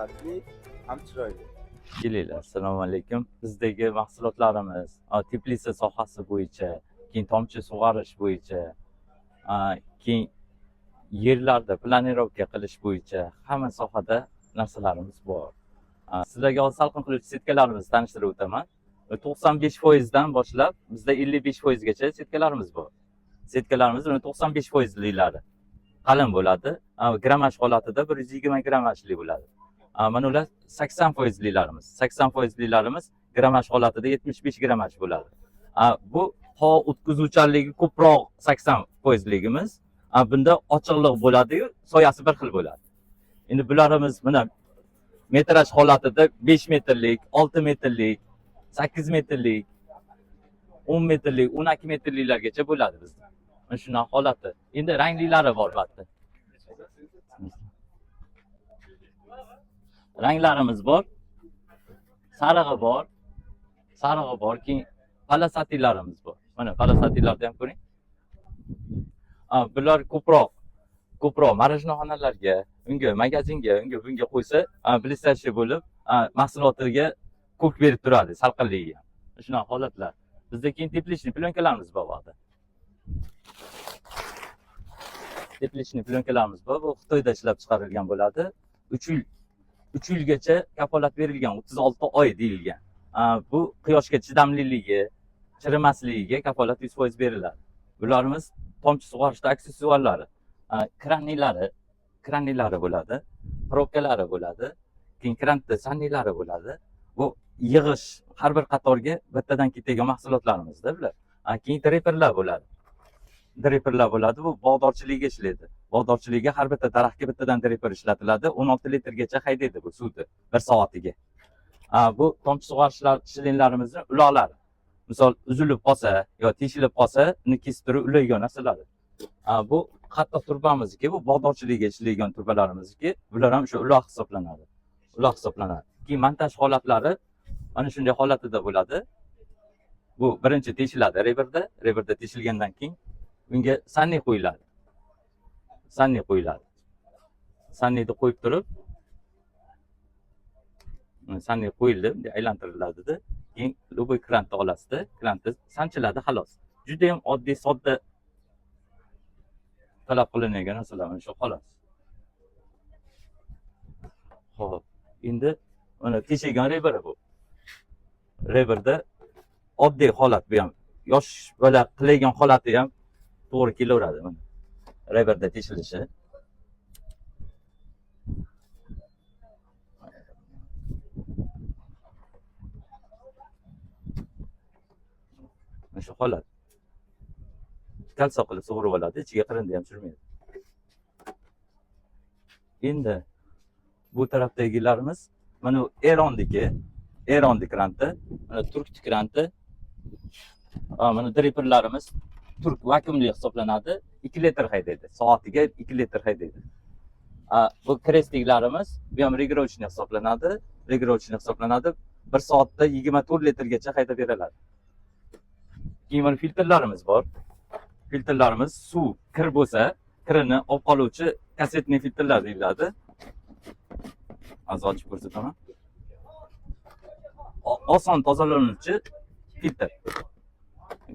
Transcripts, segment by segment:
Sifatli ham chiroyli. Kelinglar, assalomu alaykum. Bizdagi mahsulotlarimiz teplitsa sohasi bo'yicha, keyin tomchi sug'orish bo'yicha, keyin yerlarda planirovka qilish bo'yicha hamma sohada narsalarimiz bor. Sizlarga hozir salqin qiluvchi setkalarimizni tanishtirib o'taman. 95% dan boshlab bizda 55% gacha setkalarimiz bor. Setkalarimiz uni 95 foizlilari qalin bo'ladi. Grammaj holatida 120 grammajli bo'ladi. Mana ular 80 foizlilarimiz. 80 foizlilarimiz grammaj holatida 75 grammaj bo'ladi. Bu havo o'tkazuvchanligi ko'proq 80 foizligimiz. Bunda ochiqliq bo'ladi-yu, soyasi bir xil bo'ladi. Endi bularimiz mana metraj holatida 5 metrlik, 6 metrlik, 8 metrlik, 10 metrlik, 12 metrliklargacha bo'ladi bizda. Mana shunaqa holati. Endi ranglilari bor albatta. Ranglarimiz bor. Sarig'i bor. Sarig'i bor, keyin palasatilarimiz bor. Mana palasatilarni ham ko'ring. Bular ko'proq marojnoxonalarga, unga magazinga, unga bunga qo'ysa, блестящий bo'lib, mahsulotiga ko'k berib turadi, salqinligiga. Shunaqa holatlar. Bizda keyin тепличный plyonkalarimiz bor bu. Тепличный plyonkalarimiz bor. Bu Xitoyda ishlab chiqarilgan bo'ladi. 3 yil 3 yilgacha kafolat berilgan, 36 oy deyilgan. Bu quyoshga chidamliligi, chirimasligiga kafolat 100% beriladi. Bularimiz tomchi sug'orishda aksessuarlari, kranilari bo'ladi, probkalari bo'ladi, keyin krantda sannilari bo'ladi. Bu yig'ish har bir qatorga bittadan ketadigan mahsulotlarimizda bular. Keyin dreperlar bo'ladi. Dreperlar bo'ladi, bu bog'dorchilikka ishlaydi. Bog'dorchilikka har bitta daraxtga bittadan dreper ishlatiladi. 16 litrgacha haydaydi bu suvni bir soatiga. Bu tomchi sug'orishlar shilinglarimizni uloqlari. Misol uzilib qolsa yo teshilib qolsa, uni kesib turib ulaydigan narsalar. Bu qattiq turbamizniki, bu bog'dorchilikka ishlaydigan turbalarimizniki, bular ham o'sha uloq hisoblanadi. Uloq hisoblanadi. Keyin montaj holatlari mana shunday holatida bo'ladi. Bu birinchi teshiladi reberda, reberda teshilgandan keyin unga sanni qo'yiladi. Sanni qo'yiladi. Sannini qo'yib turib, sanni qo'yildi, bunday aylantiriladi-da, keyin любой krantni olasizda, krantni sanchiladi xolos. Juda ham oddiy, sodda talab qilinadigan narsalar mana shu xolos. Xo'p, endi mana teshilgan reberi bu. Reberda oddiy holat bu ham. Yosh bola qiladigan holati ham to'g'ri kelaveradi mana. Reberda teshilishi. Mana shu holat. Kalsa qilib sug'urib oladi, ichiga qirindi ham tushirmaydi. Endi bu tarafdagilarimiz mana bu Eronniki, Eronni kranti, mana turk kranti. Mana driperlarimiz turk vakuumli hisoblanadi. 2 litr haydaydi. Soatiga 2 litr haydaydi. Bu krestiklarimiz bu ham regirovchni hisoblanadi. Regirovchni hisoblanadi. 1 soatda 24 litrgacha haydab beriladi. Keyin mana filtrlarimiz bor. Filtrlarimiz suv kir bo'lsa, kirini olib qoluvchi kassetniy filtrlar deyiladi. Hozir ochib ko'rsataman. Oson tozalanuvchi filtr.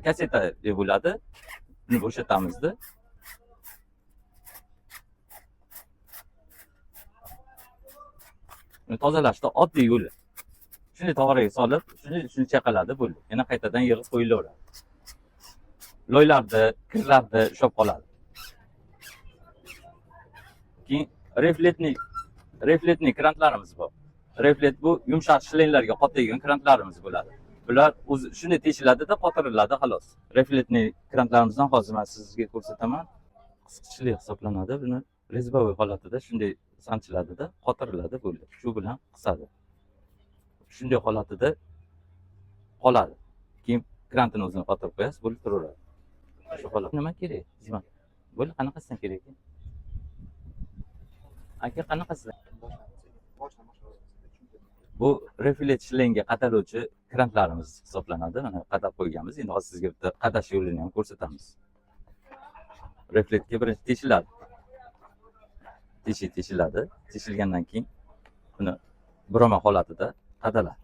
Kasseta deb bo'ladi. Buni bo'shatamizda. Buni tozalashda oddiy yo'li. Shuni tog'oraga solib, shuni chaqaladi, bo'ldi. Yana qaytadan yig'ib qo'yilaveradi. Loylarni, kirlarni ushlab qoladi. Keyin refletniy krantlarimiz bor. Reflet bu yumshoq shilinglarga qotadigan krantlarimiz bo'ladi. Bular o'zi shunday teshiladida qotiriladi xolos. Refletniy krantlarimizdan hozir men sizga ko'rsataman. Qisqichli hisoblanadi. Buni rezbovoy holatida shunday sanchiladida qotiriladi bo'ldi. Shu bilan qisadi. Shunday holatida qoladi. Keyin krantini o'zini qotirib qo'yasiz, bo'lib turaveradi. Shu holat. Nima kerak? Zima. Bo'ldi, qanaqasidan kerak? Aka, qanaqasidan? Bu reflet shilingga qataluvchi krantlarimiz hisoblanadi. Mana qadab qo'yganmiz. Endi hozir sizga bitta qadash yo'lini ham ko'rsatamiz. Refletga birinchi teshiladi. Teshik teshiladi. Teshilgandan keyin Buni burama holatida qadaladi.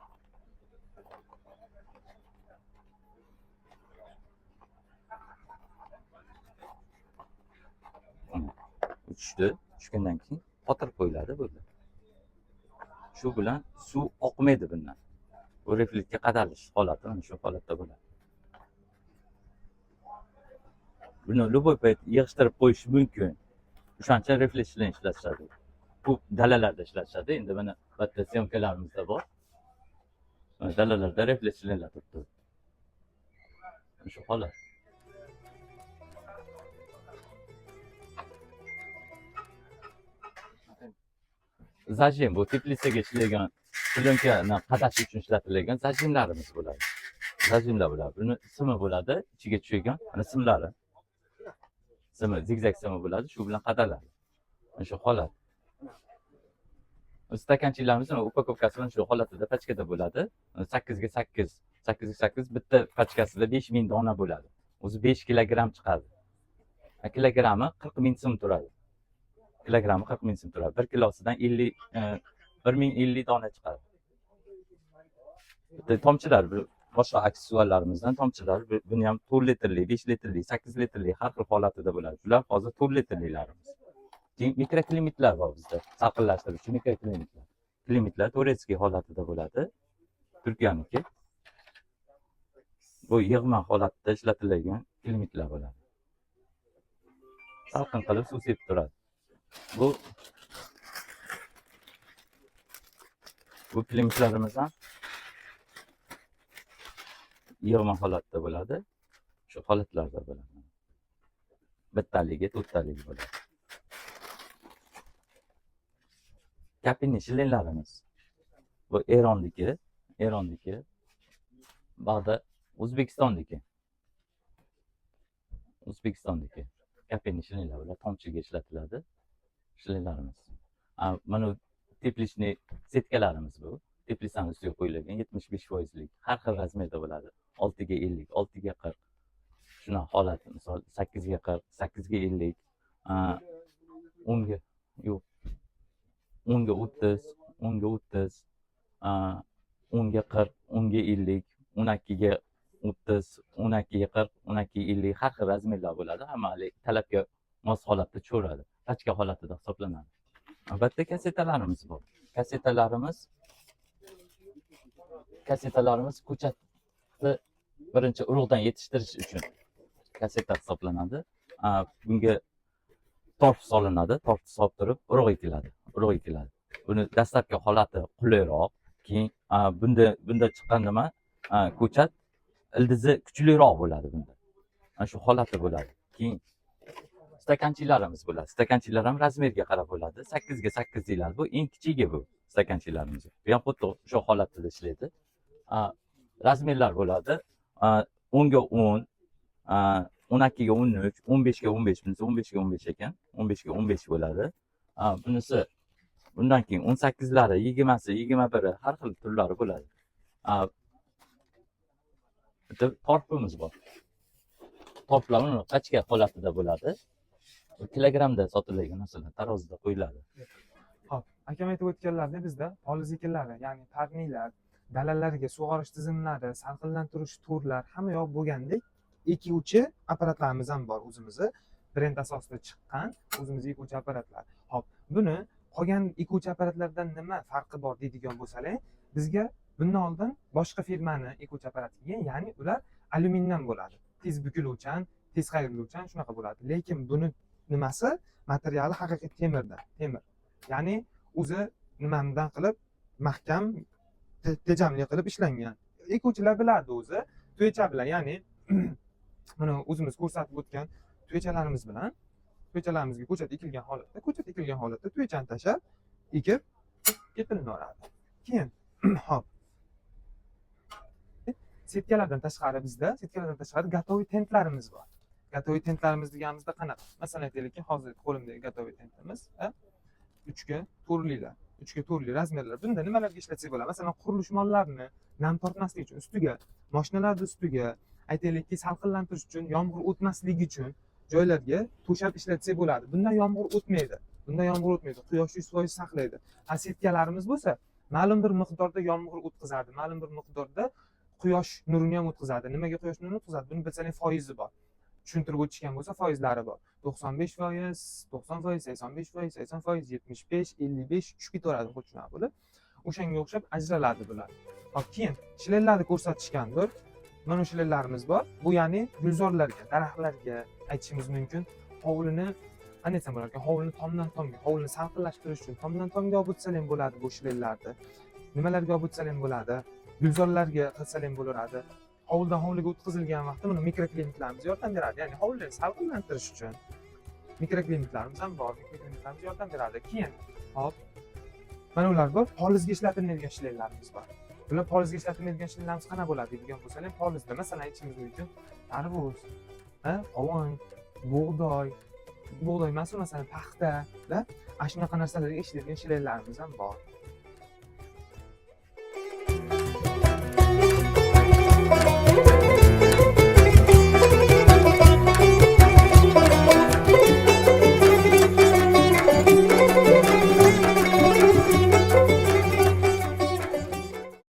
Tushdi, tushgandan keyin qotirib qo'yiladi bo'ldi. Shu bilan suv oqmaydi bundan. Bu refleksga qadalish holati mana shu holatda bo'ladi. Buni любой payt yig'ishtirib qo'yish mumkin. O'shancha refleks bilan ishlatishadi. Bu dalalarda ishlatishadi. Endi mana bitta syomkalarimizda bor. Mana dalalarda refleks bilan turibdi. Shu holat. Zajim bu teplitsaga ishlaydigan plyonкani qadash uchun ishlatiladigan zajimlarimiz bo'ladi. Zajimlar bo'ladi. Buni simi bo'ladi, ichiga tushadigan mana simlari. Simi, zigzag simi bo'ladi, shu bilan qadaladi. Mana shu holat. Stakanchilarimiz упаковкasi mana shu holatida pachkada bo'ladi. 8ga 8, 8ga 8 bitta pachkasida 5000 dona bo'ladi. O'zi 5 kilogramm chiqadi. Kilogrammi 40 ming so'm turadi. Kilogrammi 40 ming so'm turadi. 1 kilosidan 1050 dona chiqadi. Bitta tomchilar, bu boshqa aksessuarlarimizdan tomchilar, buni ham 4 litrli, 5 litrli, 8 litrli har xil holatida bo'ladi. Bular hozir 4 litrlilarimiz. Keyin mikroklimatlar bor bizda, salqinlashtiruvchi mikroklimatlar. Klimatlar турецкий holatida bo'ladi. Turkiyaniki. Bu yig'ma holatda ishlatiladigan klimatlar bo'ladi. Salqin qilib suv sepib turadi. Bu klimatlarimiz ham yig'ma holatda bo'ladi. Shu holatlarda bo'ladi. Bittaligi, to'rttaligi bo'ladi. Kapinli shilinlarimiz. Bu Eronniki, Eronniki. Ba'da O'zbekistonniki. O'zbekistonniki. Kapinli shilinlar bular tomchiga ishlatiladi. Shilinlarimiz. Mana тепличный setkalarimiz bu. Teplitsani ustiga qo'yilgan 75%lik har xil razmerda bo'ladi. 6ga 50, 6ga 40. Shunaqa holat, misol 8ga 40, 8ga 50, 10ga yo'q. 10ga 30, 10ga 30, 10ga 40, 10ga 50, 12ga 30, 12ga 40, 12ga 50 har xil razmerlar bo'ladi. Hamma haligi talabga mos holatda tushaveradi. Pachka holatida hisoblanadi. Albatta kassetalarimiz bor. Kassetalarimiz ko'chatni birinchi urug'dan yetishtirish uchun kasseta hisoblanadi. Bunga torf solinadi, torfni solib turib urug' ekiladi, urug' ekiladi. Buni dastlabki holati qulayroq, keyin bunda chiqqan nima, ko'chat ildizi kuchliroq bo'ladi bunda. Mana shu holati bo'ladi. Keyin stakanchilarimiz bo'ladi. Stakanchilar ham razmerga qarab bo'ladi. 8ga 8 deyiladi. Bu eng kichigi bu stakanchilarimiz. Bu ham xuddi o'sha holatida ishlaydi. Razmerlar bo'ladi. 10ga 10, 12ga 13, 15ga 15, bunisi 15ga 15 ekan. 15ga 15 bo'ladi. Bunisi bundan keyin 18lari, 20si, 21i har xil turlari bo'ladi. Bitta torfimiz bor. Torflar uni pachka holatida bo'ladi. Bu kilogrammda sotiladigan narsalar tarozida qo'yiladi. Xo'p, akam aytib o'tganlaridek bizda poliz ekinlari, ya'ni parniklar, dalalarga sug'orish tizimlari, salqinlantirish to'rlar hamma yoq bo'lgandek ekuvchi apparatlarimiz ham bor o'zimizni brend asosida chiqqan o'zimizni ekuvchi apparatlar. Xo'p, buni qolgan ekuvchi apparatlardan nima farqi bor deydigan bo'lsalar, bizga bundan oldin boshqa firmani ekuvchi apparati kelgan, ya'ni ular alyumindan bo'ladi. Tez bukiluvchan, tez qayriluvchan shunaqa bo'ladi. Lekin buni nimasi materiali haqiqiy temirdan, temir. Ya'ni o'zi nimamdan qilib mahkam, tejamli qilib ishlangan. Ekuvchilar biladi o'zi, tuyacha bilan, ya'ni mana o'zimiz ko'rsatib o'tgan tuyachalarimiz bilan tuyachalarimizga ko'chat ekilgan holatda, ko'chat ekilgan holatda tuyachani tashlab ekib ketilinaveradi. Keyin hop, setkalardan tashqari bizda setkalardan tashqari готовый tentlarimiz bor. Готовый tentlarimiz deganimizda qanaqa? Masalan aytaylikki, hozir qo'limdagi готовый tentimiz, 3ga 4liklar, 3ga 4lik razmerlar. Bunda nimalarga ishlatsak bo'ladi? Masalan, qurilish mollarini nam tortmaslik uchun ustiga, mashinalarni ustiga, aytaylikki, salqinlantirish uchun, yomg'ir o'tmasligi uchun joylarga to'shab ishlatsak bo'ladi. Bundan yomg'ir o'tmaydi. Bunda yomg'ir o'tmaydi, quyosh 100% saqlaydi. A setkalarimiz bo'lsa, ma'lum bir miqdorda yomg'ir o'tkazadi, ma'lum bir miqdorda quyosh nurini ham o'tkazadi. Nimaga quyosh nurini o'tkazadi? Buni bilsangiz, foizi bor. Tushuntirib o'tishgan bo'lsa, foizlari bor. 95%, 90%, 85%, 80%, 75, 55 tushib ketaveradi, xuddi shunaqa bo'lib. O'shanga o'xshab ajraladi bular. Hop, keyin shlenglarni ko'rsatishgandir. Mana shlenglarimiz bor. Bu ya'ni gulzorlarga, daraxtlarga aytishimiz mumkin. Hovlini qanday desam bo'lar ekan? Hovlini tomdan tomga, hovlini salqinlashtirish uchun tomdan tomga olib o'tsalar ham bo'ladi bu shlenglarni. Nimalarga olib o'tsalar ham bo'ladi? Gulzorlarga qilsalar ham bo'laveradi. Hovlidan hovliga o'tkazilgan vaqtda buni mikroklimatlarimiz yordam beradi. Ya'ni hovlini salqinlantirish uchun mikroklimatlarimiz ham bor, mikroklimatlarimiz yordam beradi. Keyin, hop, mana ular bor. Polizga ishlatiladigan shlenglarimiz bor. Bular polizga ishlatiladigan shlenglarimiz qanaqa bo'ladi deydigan bo'lsalar, polizda masalan aytishimiz mumkin, tarvuz, ha, qovun, bug'doy, bug'doy emas, masalan, paxta, da, ana shunaqa narsalarga ishlaydigan shlenglarimiz ham bor.